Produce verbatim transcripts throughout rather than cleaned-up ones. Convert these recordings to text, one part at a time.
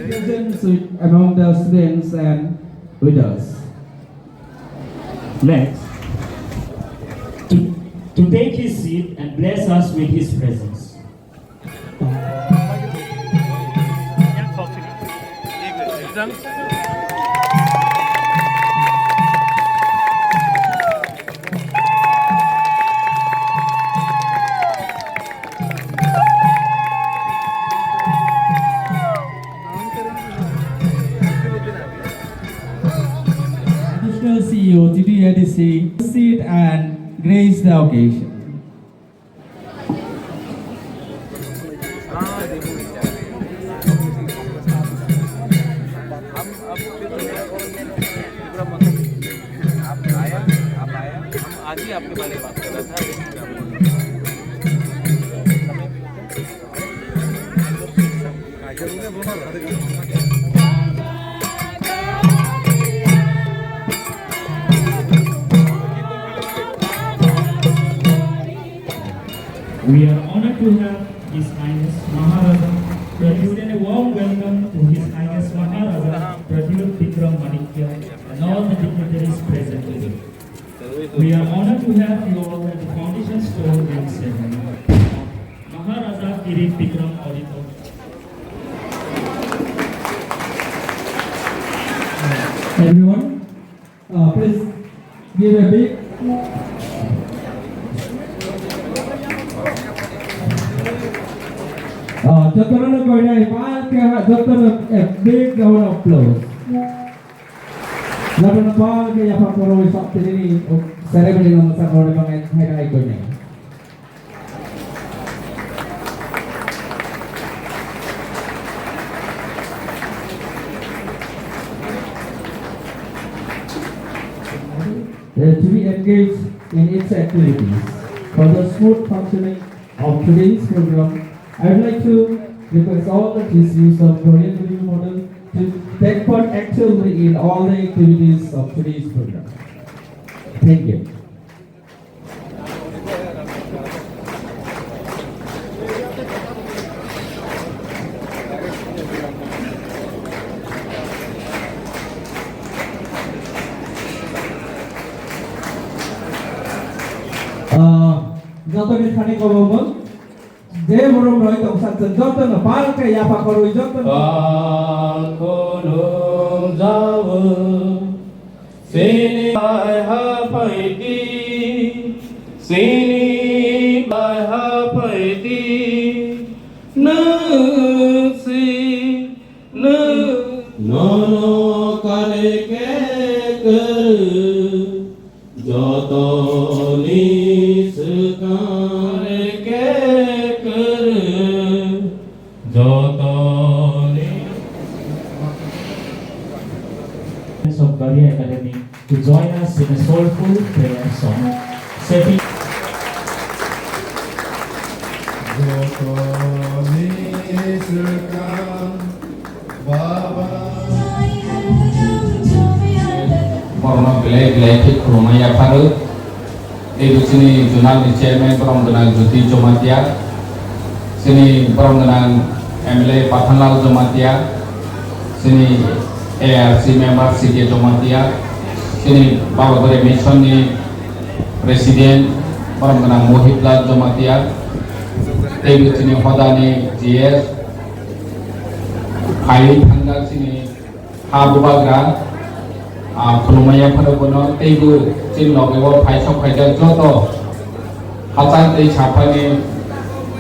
Presence with, among the students and with us. Next, to, to take his seat and bless us with his presence. Additional C E O, T T A D C, sit and grace the occasion. हम अब फिर आप आया, आप आया, हम आज ही आपके बारे में बात कर रहे थे। We are honored to have His Highness Maharaja Pradyut, and a warm welcome to His Highness Maharaja Pradyut Bikram Manikya and all the dignitaries present today. We are honored to have you all at the foundation stone and ceremony. Maharaja Kirit Bikram Auditorium. Everyone, uh, please give a big, uh, jotono koinai, palke ha, jotono a big round of applause. Laban pal ke ya pa koro wi sap tini ni, o, ceremony no masa koro ni bangai hai hai ko ni. Uh, to be engaged in its activities for the smooth functioning of today's program, I would like to request all the T Cs of Korean Review Model to take part actively in all the activities of today's program. Thank you. Ah, joto ni thani kobo mo. Je borom roi tong sak chwng joto no pal khe yapha khorwi joto no. Pal khulum jawo, sini bai ha phaidi, sini bai ha phaidi, nwng si, nwng. Nono kale khe kwrwi. Jotoni swkang khe kwrwi, jotoni. Of Korea Academy to join us in a soulful prayer song. Setting. Joto ni swkang Baba. Borokno belai belai khe khulumma yapharo. Tei bo chini zonal ni chairman borom gwnang Jyoti Jamatia, chini borom gwnang M L A Pathanlal Jamatia, chini A R C member C K Jamatia, chini Baba Bwrwi Mission ni president borom gwnang Mohit Lal Jamatia, tei bo chini hoda ni G S, phaiwi thangjak chini ha bubagra, ah, khulumma yapharo bono tei bo chini loge o phaisok phaijak joto hachal tei saphani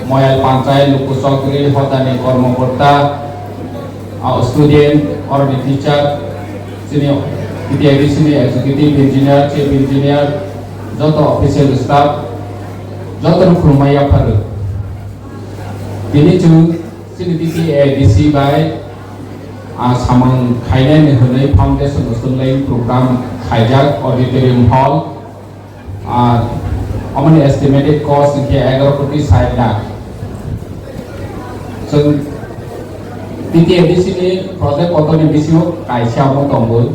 Moyal Panchayat, Luku Chowdhury, hodani kormokorta, ah, student, oroni teacher, chini T T I D C ni executive engineer, chief engineer, joto official staff, jotono khulumma yapharo. Tini chwng chini T T I D C bai, ah, samung khainani hwnwi foundation usulni program khaijak auditorium hall, ah, omoni estimated cost hinkhe egaroh koti sait lakh. Chwng T T I D C ni project kotorni bisingo kaisa omo tongo.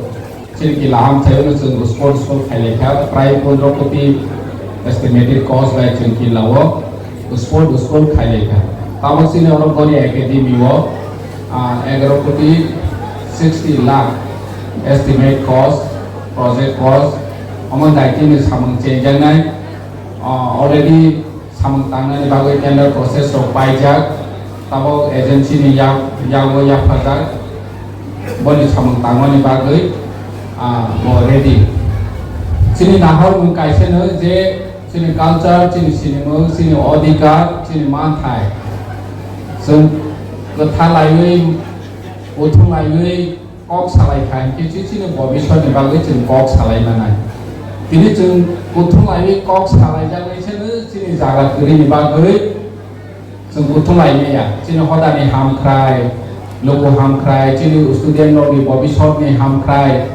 Chini kila amchaio chwng sport school khailaikha, prai pondro koti estimated cost bai chwng kila o sport school khailaikha. Tabok chini oro Goria Academy o, ah, egaroh koti sixty lakh estimate cost, project cost, omo daitini samung chenjaknai, ah, already samung tangnani bagwi tender process rok paijak, tabok agency ni yak, yago yaphajak, boni samung tangmani bagwi, ah, bo ready. Chini nahormung kaisa no je chini culture, chini sinimung, chini odhikar, chini manthai. Chwng kwtha laiwi, uthung laiwi, kok salai kha hinkhe chi chini bobiswt ni bagwi chwng kok salai manai. Tini chwng kuthum laiwi kok salai jagwi chwng chini jaga kwrwi ni bagwi chwng kuthum lai maya. Chini hodani hamkhrai, luku hamkhrai, chini student rokni bobiswt ni hamkhrai.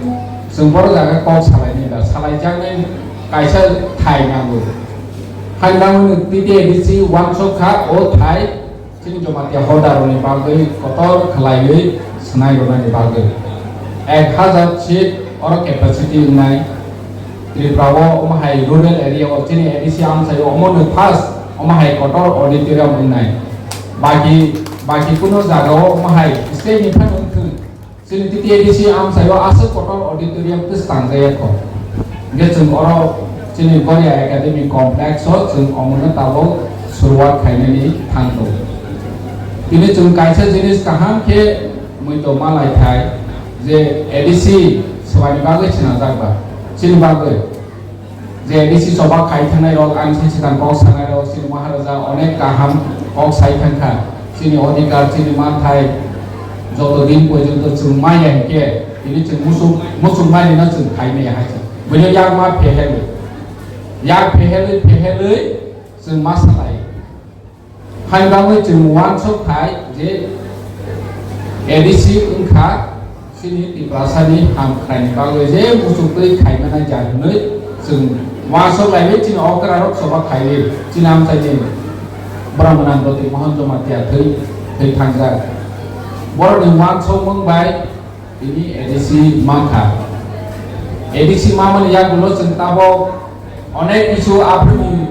Chwng boro jaga kok salai maya, salai jaknai kaisa thai nango. Hai nango T T I D C wansok kha o thai. Chini Jamatia hodarokni bagwi kotor khlaiwi swnai rwnani bagwi ek hazar seat oro capacity wngnai. Tripura o omo hai rural area o chini A D C amchaio omono first omo hai kotor auditorium wngnai. Baki, baki kuno jaga o omo hai state ni phano wngthwng. Chini T T I D C amchaio aswk kotor auditorium tei tangjaya kho. Hingkhe chwng oro chini Goria Academy Complex o chwng omono tabok suruwat khainani thang tongo. Tini chwng kaisa jinis kaham khe muitu ma lai khai je A D C swbaini bagwi swnajak ba chini bagwi. Je A D C choba khai thangnai rok, ang se swkang kok sanai rok, chini Maharaja onek kaham kok sai thang kha. Chini odhikar, chini manthai joto din porjonto chwng maya hinkhe, tini chwng muchung, muchung mani no chwng khai maya hai se. Buino yak ma phehelwi, yak phehelwi, phehelwi chwng ma salai. Hai bagwi chwng uansuk khai je A D C wngkha chini Tiprasani hamkhraini bagwi je muchuk twi khaimani ja hwnwi chwng uansuk laiwi chini okrarok choba khaiwi chini amchaini borok gwnang Jyoti Mohan Jamatia thwi, thwi thangjak. Borokni uansukmung bai Tini A D C mankha. A D C mamani yagulo chwng tabok onek kisu aphuruni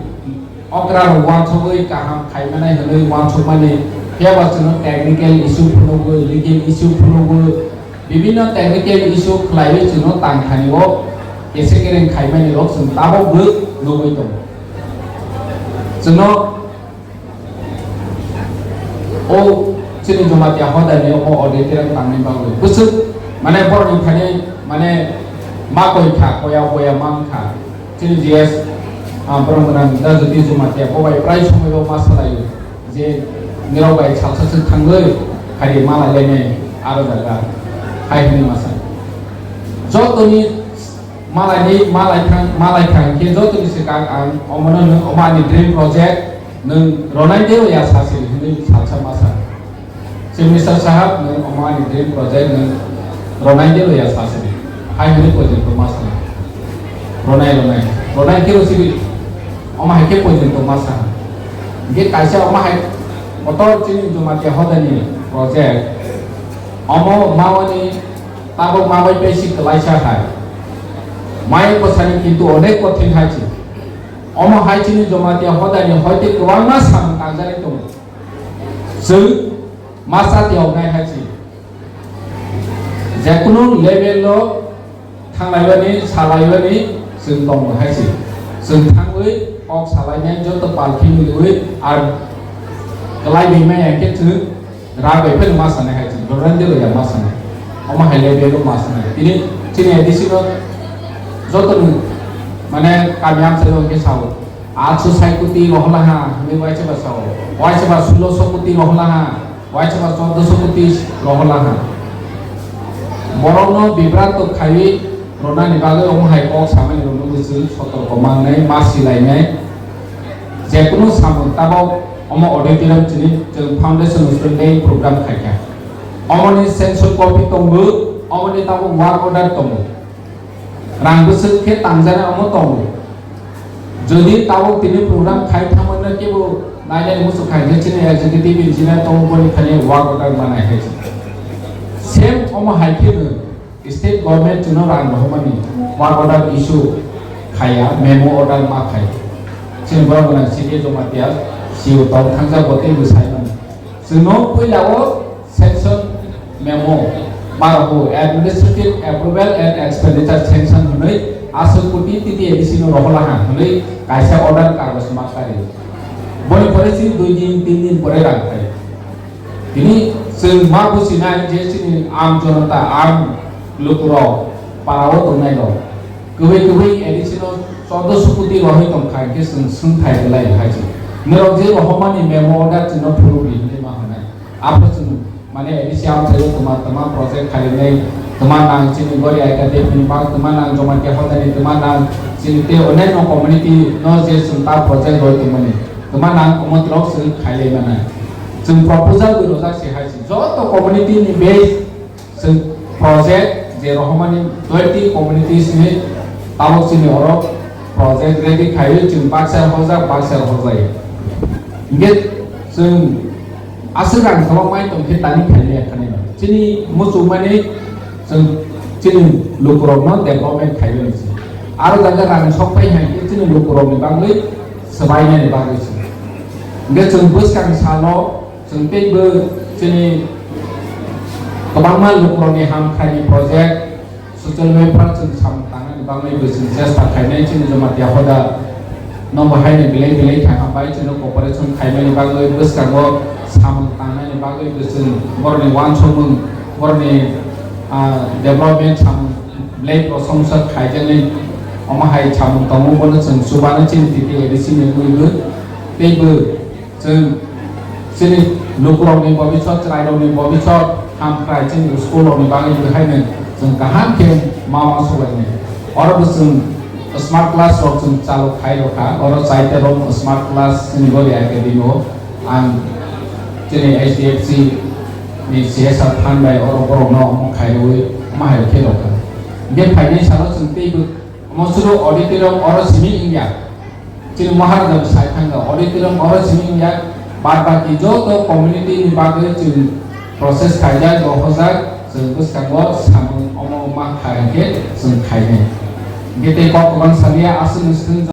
okra rok uansugwi kaham khaimanai hwnwi uansukmani, phiyaba chwngno technical issue phunugwi, legal issue phunugwi, bibinno technical issue khlaiwi chwngno tangthani o kese kereng khaimani rok chwng tabok bo nugwi tongo. Chwngno O chini Jamatia hodani o auditorium tangni bagwi bwswk, mane borokni thani mane ma koi kha, koya koya mang kha. Chini G S, ah, borok gwnang da Jyoti Jamatia bo bai prai somoi o ma salaio je nirok bai salsa swk thangwi hai ma lai lainai aro jaga hai hwnwi ma sa. Jotoni Malai ni, malai thang, malai thang khe joto ni swkang ang omono nwng omo ani dream project nwng ronai de ya sa siri hwnwi salsa ma sa. Chief Minister sahab, nwng omo ani dream project nwng ronai de ya sa siri. Hai hwnwi project ko ma sa. Ronai, ronai. Ronai khe o siri. Omo hai khe poito tongma sa. Hingke kaisa omo hai kotor chini Jamatia hodani project, omo mawani tabok mabai paisi kwlaisa hai. Mai bwsani kintu onek kothin hai chi. Omo hai chini Jamatia hodani hoite kwbangma samung tangjani tongo. Chwng masa tiyoknai hai chi. Jekunu level o thanglaibani, salaibani chwng tongo hai se. Chwng thangwi kok salainai joto palki miliwi ar kwlai bimai ya khe chwng rak bai phano ma sanai hai se. Dorani de ya ma sanai. Omo hai level o ma sanai. Tini, tini A D C no joto ni mane kami amchai o khe sao. Atso sai koti rohla ha, hwnwi waisa ba sao. Waisa ba sulo so koti rohla ha, waisa ba chordo so koti rohla ha. Borokno bibranto khaiwi rwnani bagwi omo hai kok samani rwno bwswk sotorko mangnai, ma silainai. Jekunu samung tabok omo auditorium chini chwng foundation stone day program khaikha. Omoni sanction copy tongo, omoni tabok work order tongo. Rang bwswk khe tangjanai omo tongo. Jodi tabok tini program khai thangmano kebo nainani muchuk khai khe chini executive engineer tongo boni thani work order manai hai. Same omo hai khe no state government chwngno rang rohormani work order issue khaiya, memo order ma khai. Chini borok gwnang C K Jamatia C E O tong thangjak bo tei bwsai mano. Chwngno puila o sanction memo, barok o administrative approval and expenditure sanction hwnwi aswk koti titi A D C no rohorla ha hwnwi kaisa order kagoj ma kari. Boni pore chini dui din, tin din pore rang phai. Tini chwng ma businai je chini am jonota, am lukurok, para o tongnai rok. Kwbwi kwbwi A D C no chordo so koti rohoi tong kha, hingke chwng swngthai belai hai se. Norok je rohormani memo order chwngno phuru di hinwi ma hwnai. Aphuru chwng mane A D C amchaio twma twma project khainai, twma nang chini Gori Aika Devi ni bak, twma nang Jamatia hodani, twma nang chini tei onyaino community no je chwng ta project roi tongmani, twma nang omo twrok chwng khailai manai. Chwng proposal bo rojak se hai se. Joto community ni base Chwng project je rohormani twenty communities ni tabok chini oro project ready khaiwi chwng baksa horjak, baksa horjai. Hingke chwng aswk rang kwbangma tong khe tani khaimaya khani no. Chini muchungmani chwng chini lukurokno development khaiwi se. Aro jaga rang sok phai hai khe chini lukurokni bagwi swbainani bagwi se. Hingke chwng bwskang salo Chwng teibo chini kwbangma lukurokni hamkraini project, social welfare chwng samung tangnani bagwi bo chwng chesta khainai chini Jamatia hoda no bo haino belai belai khe hambai chwngno cooperation khaimani bagwi bwskango samung tangnani bagwi bo chwng borokni uansukmung, borokni, ah, development samung belai prosongsa khaijaknai omo hai samung tongo bono chwng chubano chini titi A D C ni wngwi bo teibo Chwng chini lukurokni bobiswk, chwrairokni bobiswk hamkrai chini school rokni bagwi bo haino chwng kaham khe ma uansuk lainai. Oro bo chwng smart class rok chwng chalu khai rokha, oro chaita room smart class chini Gori Academy o ang chini H D F C ni C S R fund bai oro borokno omo khai rwui omo hai khe rokha. Hingke phainai salo chwng teibo Omo suru auditorium oro simi wngya. Chini Maharaja bo sai thangkha, auditorium oro simi wngya. Bad baki joto community ni bagwi chwng process khaijak, rohorjak, chwng bwskango samung omo ma kha hwnkhe chwng khainai. Hwnkhe tei kok kwbang saliya, aswk ni swkang